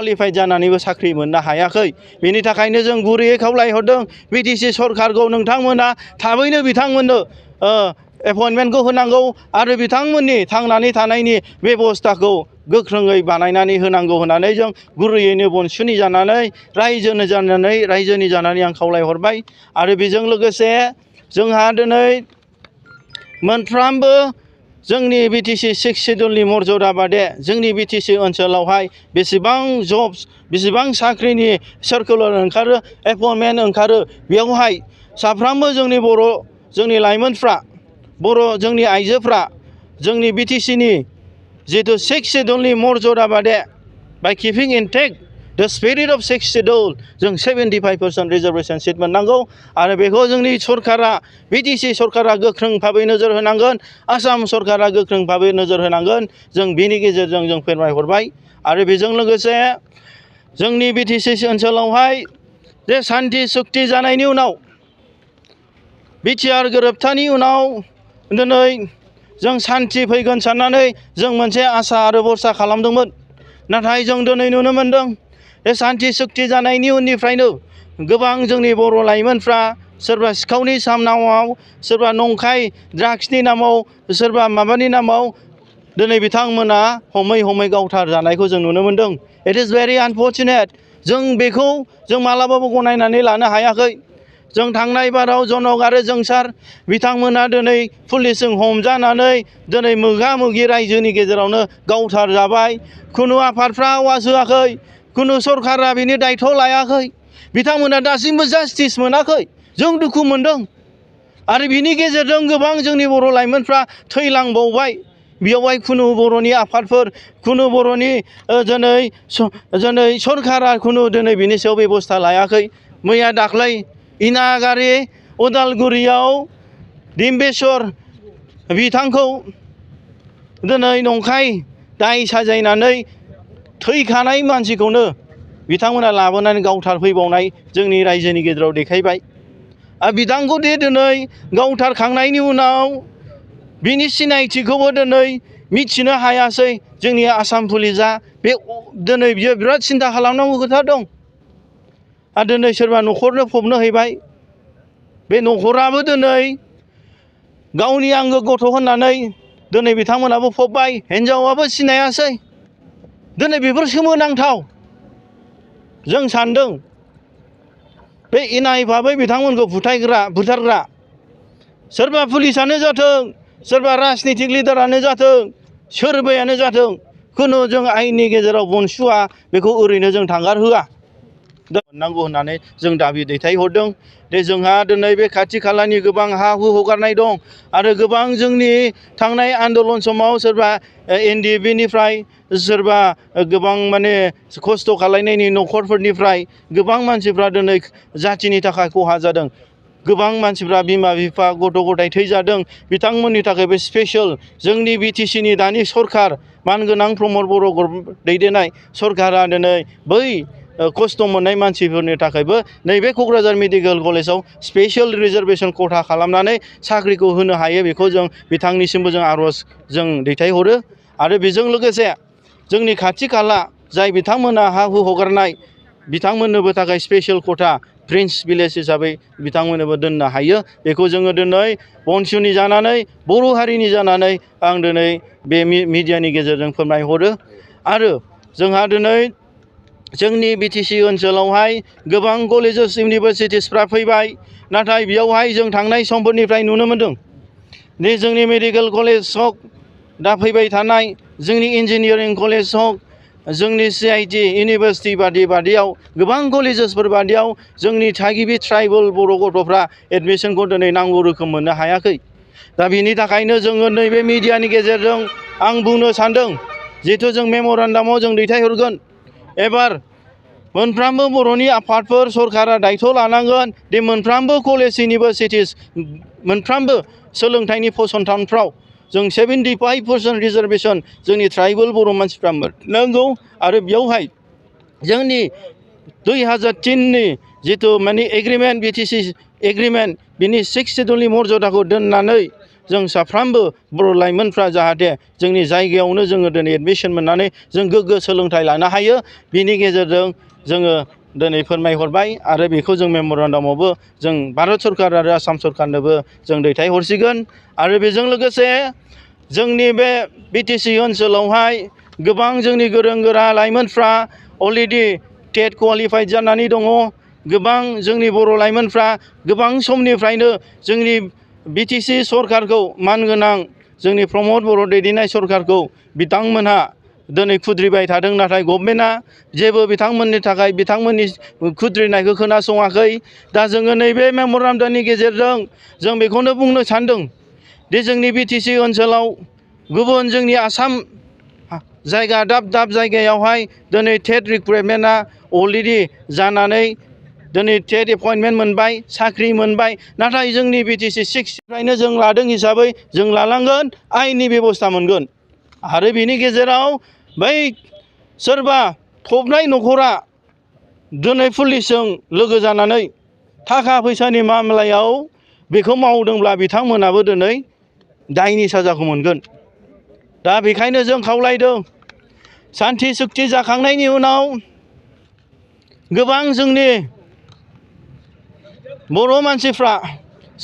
Qualified जानानैबो साख्रि मोननो हायाखै। बेनि थाखायनो जों गुरैयै खावलायहरदों बिटिसि सरकारखौ नोंथांमोना थाबैनो बिथांमोननो एपइन्टमेन्टखौ होनांगौ आरो बिथांमोननि थांनानै थानायनि बेबस्थाखौ गोख्रोङै बानायनानै होनांगौ होननानै जों गुरैयैनो बनसुनि जानानै रायजोनि जानानै आं खावलायहरबाय। आरो बेजों लोगोसे जोंहा दिनै मोनफ्रोमबो जोंनि बिटिसि 6 सिडुलनि मर्यादा बादे जोंनि बिटिसि ओनसोलावहाय बेसेबां जब्स बेसेबां साख्रिनि सार्कुलार ओंखारो एपइन्टमेन्ट ओंखारो बेयावहाय साफ्रोमबो जोंनि लाइमोनफ्रा जोंनि आइजोफ्रा जोंनि बिटिसिनि जितु 6 सिडुलनि मर्यादा बादे बाय किपिं इनटेक्ट द स्पिरिट अफ 6 सिडुल जों 75% रिजार्भेशन सिट मोननांगौ आरो बेखौ जोंनि सरकारा बिटिसि सरकारा गोख्रों भाबै नोजोर होनांगोन। आसाम सरकारा गोख्रों भाबै नोजोर होनांगोन। जों बिनि गेजेरजों जों फोरमायहरबाय। आरो बेजों लोगोसे जोंनि बिटिसि ओनसोलावहाय जे सान्ति सुक्ति जानायनि उनाव बिटिआर गोरोबथानि उनाव दिनै जों सान्ति फैगोन साननानै जों मोनसे आसा आरो भरसा खालामदोंमोन। नाथाय जों दिनै नुनो मोनदों बे सान्ति सुक्ति जानायनि उननिफ्रायनो गोबां जोंनि बर' लाइमोनफ्रा सोरबा सिखावनि नामाव सोरबा नंखाय ड्राग्सनि नामाव सोरबा माबानि नामाव दिनै बिथांमोना हमै गावथार जानायखौ जों नुनो मोनदों। It is very unfortunate. जों बेखौ जों मालाबाबो गनायनानै लानो हायाखै। जों थांनाय बाराव जनक आरो जोंसार बिथांमोना दिनै पुलिसजों हमजानानै दिनै मोगा मोगि रायजोनि गेजेरावनो गावथार जाबाय। खुनु आफादफ्रा आवाज होआखै, खुनु सरकारा बिनि दायथ' लायाखै। बिथांमोना दासिमबो जास्टिस मोनाखै। जों दुखु मोनदों। आरो बिनि गेजेरजों गोबां जोंनि बर' लाइमोनफ्रा थैलांबावबाय। बेयावहाय खुनु बर'नि आफादफोर खुनु बर'नि दिनै सरकारा खुनु दिनै बिनि सायाव बेबस्था लायाखै। मैया दाख्लै इनागारि उदालगुरियाव डिम्बेश्वर बिथांखौ दिनै नंखाय दाय साजायनानै थैखानाय मानसिखौनो बिथांमोना लाबोनानै गावथारफैबावनाय जोंनि रायजोनि गेजेराव देखायबाय। आरो बिथांखौ दिनै गावथारखांनायनि उनाव बिनि सिनायथिखौबो दिनै मिथिनो हायासै जोंनि आसाम पुलिसा। दिनै बियो बिराद सिन्था खालामनांगौ खोथा दं। आरो दिनै सोरबा न'खरनो फबनो हैबाय। बे न'खराबो दिनै गावनि आंगो गथ' होननानै दिनै बिथांमोनाबो फबबाय। हिन्जावाबो सिनायासै। दिनै बेफोर सोमोनांथाव। जों सानदों बे इनाय भाबै बिथांमोनखौ बुथारग्रा सोरबा पुलिसानो जाथों सोरबा राजनितिक लिडारानो जाथों सोरबायानो जाथों खुनु जों आयेननि गेजेराव बनसुआ बेखौ ओरैनो जों थांगार होआ। मोननांगौ होननानै जों दाबि दैथायहरदों। जोंहा दिनै बे खाथि खालानि गोबां हा हु हगारनाय दं आरो गोबां जोंनि थांनाय आन्दलन समाव सोरबा NDFBनिफ्राय सोरबा गोबां माने खस्थ' खालायनायनि न'खरफोरनिफ्राय गोबां मानसिफ्रा दिनै जाथिनि थाखाय खहा जादों। गोबां मानसिफ्रा बिमा बिफा गथ' गथाय थैजादों। बिथांमोननि थाखाय बे स्पेशल जोंनि बिटिसिनि दानि सरकार मानगोनां प्रमद बर' दैदेननाय सरकारा दिनै बै खस्थ' मोननाय मानसिफोरनि थाखायबो नैबे क'क्राझार मेडिकेल कलेजाव स्पेशल रिजार्भेशन खथा खालामनानै साख्रिखौ होनो हायो बेखौ जों बिथांनिसिमबो जों आर'ज जों दैथायहरो। आरो बेजों लोगोसे जोंनि खाथि खाला जाय बिथांमोना हा हु हगारनाय बिथांमोननोबो थाखाय स्पेशल खथा प्रिन्स भिलेज हिसाबै बिथांमोननोबो दोननो हायो। बेखौ जोङो दिनै बनसुनि जानानै बर' हारिनि जानानै आं दिनै बे मिडियानि गेजेरजों फोरमायहरो। आरो जोंहा दिनै जोंनि बिटिसि ओनसोलावहाय गोबां कलेजेस इउनिभारसिटिसफ्रा फैबाय। नाथाय बेयावहाय जों थांनाय समफोरनिफ्राय नुनो मोनदों दि जोंनि मेडिकेल कलेज हक दा फैबाय थानाय जोंनि इन्जिनियारिं कलेज हक जोंनि CIT इउनिभारसिटि बादियाव गोबां कलेजेसफोर बादियाव जोंनि थागिबि ट्राइबेल बर' गथ'फ्रा एडमिसनखौ दिनै नांगौ रोखोम मोननो हायाखै। दा बिनि थाखायनो जोङो नैबे मिडियानि गेजेरजों आं बुंनो सानदों जिहेथु जों मेम'रेन्डामाव जों दैथायहरगोन। एबार मोनफ्रोमबो बर'नि आफादफोर सरकारा दायथ' लानांगोन दि मोनफ्रोमबो कलेज इउनिभारसिटिस मोनफ्रोमबो सोलोंथाइनि फसंथानफ्राव जों 75% रिजार्भेशन जोंनि ट्राइबेल बर' मानसिफ्रा मोननांगौ। आरो बेयावहाय जोंनि 2003नि जिथु माने एग्रिमेन्ट बिटिसि एग्रिमेन्ट बिनि 6 सिडुलनि मर्यादाखौ दोननानै जों साफ्रोमबो बर' लाइमोनफ्रा जाहाथे जोंनि जायगायावनो जोङो दिनै एडमिसन मोननानै जों गोग्गो सोलोंथाइ लानो हायो बिनि गेजेरजों जोङो दिनै फोरमायहरबाय आरो बेखौ जों मेम'रेन्डामावबो जों भारत सरकार आरो आसाम सरकारनोबो जों दैथायहरसिगोन आरो बेजों लोगोसे जोंनि बे बिटिसि ओनसोलावहाय गोबां जोंनि गोरों गोरा लाइमोनफ्रा अलरेडि टेट क्वालिफाइड जानानै दङ गोबां जोंनि बर' लाइमोनफ्रा गोबां समनिफ्रायनो जोंनि बिटिसि सरकारखौ मानगोनां जोंनि प्रमद बर' दैदेननाय सरकारखौ बिथांमोनहा दिनै खुद्रिबाय थादों नाथाय गभर्नमेन्टआ जेबो बिथांमोननि थाखाय बिथांमोननि खुद्रिनायखौ खोनासङाखै दा जोङो नैबे मेम'रेन्डामनि गेजेरजों जों बेखौनो बुंनो सानदों दि जोंनि बिटिसि ओनसोलाव गुबुन जोंनि आसाम जायगा दाब दाब जायगायावहाय दिनै टेट रिक्रुइटमेन्टआ अलरेडि जानानै दिनै टेट एपइन्टमेन्ट मोनबाय साख्रि मोनबाय नाथाय जोंनि बिटिसि 6निफ्रायनो जों लादों हिसाबै जों लालांगोन आयेननि बेबस्था मोनगोन आरो बिनि गेजेराव बै सोरबा थबनाय न'खरा दिनै पुलिसजों लोगो जानानै थाखा फैसानि मामलायाव बेखौ मावदोंब्ला बिथांमोनाबो दिनै दायनि साजाखौ मोनगोन दा बेखायनो जों खावलायदों सान्थि सुक्ति जाखांनायनि उनाव गोबां जोंनि बर' मानसिफ्रा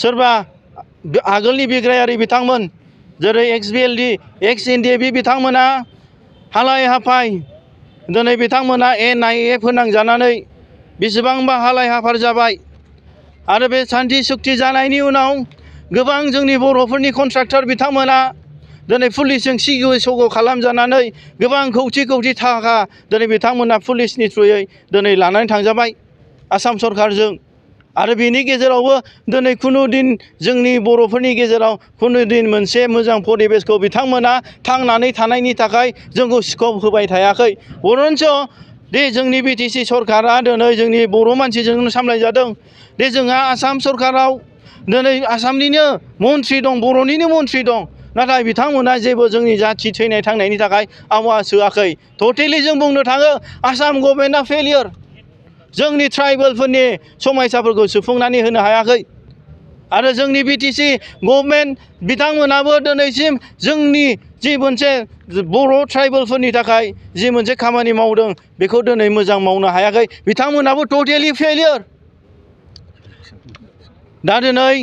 सोरबा आगोलनि बिग्रायारि बिथांमोन जेरै XBLD XNDF बिथांमोना हालाय हाफाय दिनै बिथांमोना NIA फोनांजानानै बेसेबांबा हालाय हाफाय जाबाय आरो बे सान्थि सुक्ति जानायनि उनाव गोबां जोंनि बर'फोरनि कन्ट्राक्टर बिथांमोना दिनै पुलिसजों सिग' खालामजानानै गोबां खौथि खौथि थाखा दिनै बिथांमोना पुलिसनि थ्रुयै दिनै लानानै थांजाबाय आसाम सरकारजों आरो बेनि गेजेरावबो दिनै खुनु दिन जोंनि बर'फोरनि गेजेराव खुनु दिन मोनसे मोजां परिबेसखौ बिथांमोना थांनानै थानायनि थाखाय जोंखौ स्कप होबाय थायाखै बरन्स दे जोंनि बिटिसि सरकारा दिनै जोंनि बर' मानसिजोंनो सामलायजादों दे जोंहा आसाम सरकाराव दिनै आसामनिनो मन्थ्रि दं बर'निनो मन्थ्रि दं नाथाय बिथांमोना जेबो जोंनि जाथि थैनाय थांनायनि थाखाय आवाज होआखै टटेलि जों बुंनो थाङो आसाम गभर्नमेन्टआ फेलियर जोंनि ट्राइबेलफोरनि समस्याफोरखौ सुफुंनानै होनो हायाखै आरो जोंनि बिटिसि गभर्नमेन्ट बिथांमोनाबो दिनैसिम जोंनि जि मोनसे बर' ट्राइबेलफोरनि थाखाय जि मोनसे खामानि मावदों बेखौ दिनै मोजां मावनो हायाखै बिथांमोनाबो टटेलि फेलियर दा दिनै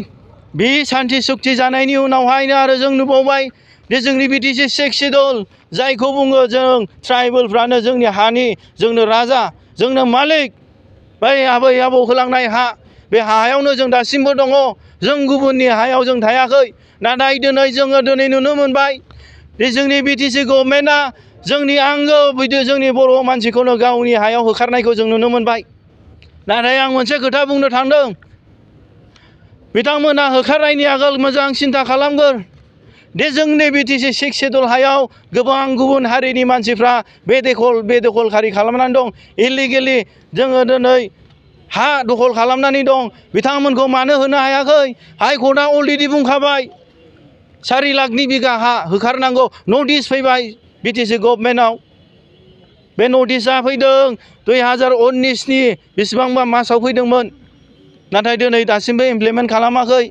बे सान्थि सुक्ति जानायनि उनावहायनो आरो जों नुबावबाय दे जोंनि बिटिसि 6 सिडुल जायखौ बुङो जों ट्राइबेलफ्रानो जोंनि हानि जोंनो राजा जोंनो मालिक बै आबै आबौ होलांनाय हा बे हायावनो जों दासिमबो दङ जों गुबुननि हायाव जों थायाखै नाथाय दिनै जोङो नुनो मोनबाय दे जोंनि बिटिसि गभर्नमेन्टआ जोंनि आंगो बिदि जोंनि बर' मानसिखौनो गावनि हायाव होखारनायखौ जों नुनो मोनबाय नाथाय आं मोनसे खोथा बुंनो थांदों बिथांमोना होखारनायनि आगोल मोजां सिन्था खालामगोन दे जोंनि बिटिसि 6 सिडुल हायाव गोबां गुबुन हारिनि मानसिफ्रा बेदखलखारि खालामनानै दं इलिगेलि जोङो दिनै हा दखल खालामनानै दं बिथांमोनखौ मानो होनो हायाखै हाइकर्टआ अलरेडि बुंखाबाय 4 लाखनि बिगा हा होखारनांगौ नटिस फैबाय बिटिसि गभर्नमेन्टआव बे नटिसआ फैदों 2019नि बेसेबांबा मासाव फैदोंमोन नाथाय दिनै दासिमबो इमप्लिमेन्ट खालामाखै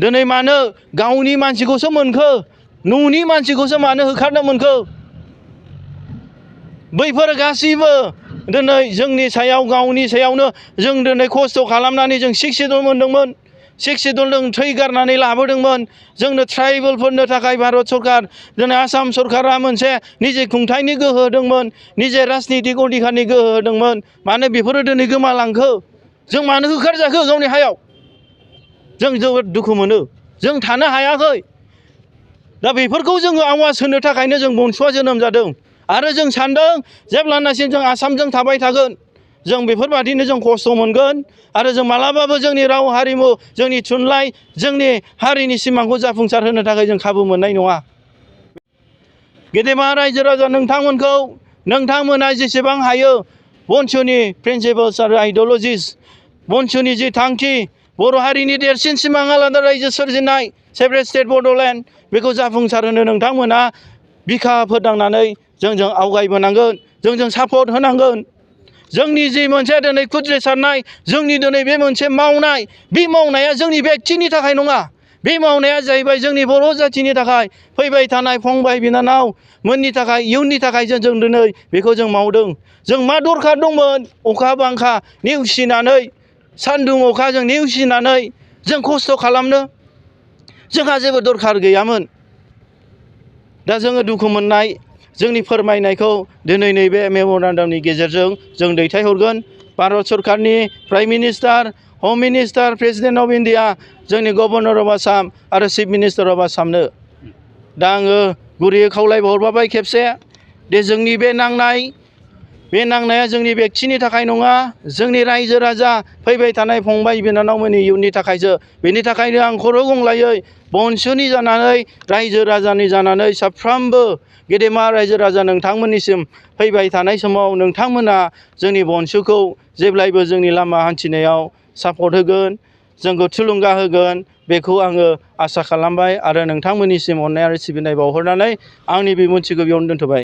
दिनै मानो गावनि मानसिखौसो मोनखो न'नि मानसिखौसो मानो होखारनो मोनखो बैफोर गासैबो दिनै जोंनि सायाव गावनि सायावनो जों दिनै खस्थ' खालामनानै जों 6 सिडुल मोनदोंमोन 6 सिडुल जों थै गारनानै लाबोदोंमोन जोंनो ट्राइबेलफोरनो थाखाय भारत सरकार दिनै आसाम सरकारा मोनसे निजे खुंथायनि गोहो होदोंमोन निजे राजनितिक अधिकारनि गोहो होदोंमोन मानो बेफोरो दिनै गोमालांखो जों मानो होखारजाखो गावनि हायाव जों जोबोद दुखु मोनो जों थानो हायाखै दा बेफोरखौ जोङो आवाज होनो थाखायनो जों बंसुआ जोनोम जादों आरो जों सानदों जेब्लानासिम जों आसामजों थाबाय थागोन जों बेफोरबादिनो जों खस्थ' मोनगोन आरो जों मालाबाबो जोंनि राव हारिमु जोंनि थुनलाइ जोंनि हारिनि सिमांखौ जाफुंसार होनो थाखाय जों खाबु मोननाय नङा गेदेमा रायजो राजा नोंथांमोना जेसेबां हायो बंसुनि प्रिन्सिपल्स आरो आइडिय'लजिस बंसुनि जि थांखि बर' हारिनि देरसिन सिमां आलादा रायजो सोरजिनाय सेपारेट स्टेट बड'लेण्ड बेखौ जाफुंसार होनो नोंथांमोना बिखा फोदांनानै जोंजों आवगायबोनांगोन जोंजों सापर्ट होनांगोन जोंनि जि मोनसे दिनै खुद्रिसारनाय जोंनि दिनै बे मोनसे मावनाय बे मावनाया जोंनि बेक्तिनि थाखाय नङा बे मावनाया जाहैबाय जोंनि बर' जाथिनि थाखाय फैबाय थानाय फंबाय बिनानाव मोननि थाखाय इयुननि थाखाय जों दिनै बेखौ जों मावदों। जों मा दरखार दंमोन अखा बांखा नेवसिनानै सान्दुं अखा जों नेवसिनानै जों खस्थ' खालामनो जोंहा जेबो दरखार गैयामोन। दा जोङो दुखु मोननाय जोंनि फोरमायनायखौ दिनै नैबे मेम'रेन्डामनि गेजेरजों जों दैथायहरगोन। भारत सरकारनि प्राइम मिनिस्टार, हम मिनिस्टार, प्रेसिडेन्ट अफ इन्डिया, जोंनि गभर्नर अफ आसाम आरो चिफ मिनिस्टार अफ आसामनो दा आङो गुरैयै खावलायहरबाय खेबसे दे जोंनि बे नांनाया जोंनि बेक्तिनि थाखाय नङा, जोंनि रायजो राजा फैबाय थानाय फंबाय बिनानावमोननि इयुननि थाखायसो। बेनि थाखायनो आं खर' गंग्लायै बनसुनि जानानै रायजो राजानि जानानै साफ्रोमबो गेदेमा रायजो राजा नोंथांमोननिसिम फैबाय थानाय समाव नोंथांमोना जोंनि बनसुखौ जेब्लायबो जोंनि लामा हान्थिनायाव सापर्ट होगोन, जोंखौ थुलुंगा होगोन, बेखौ आङो आसा खालामबाय आरो नोंथांमोननिसिम अननाय आरो सिबिनाय बावहरनानै आंनि बिबुंथिखौ बेयावनो दोनथ'बाय।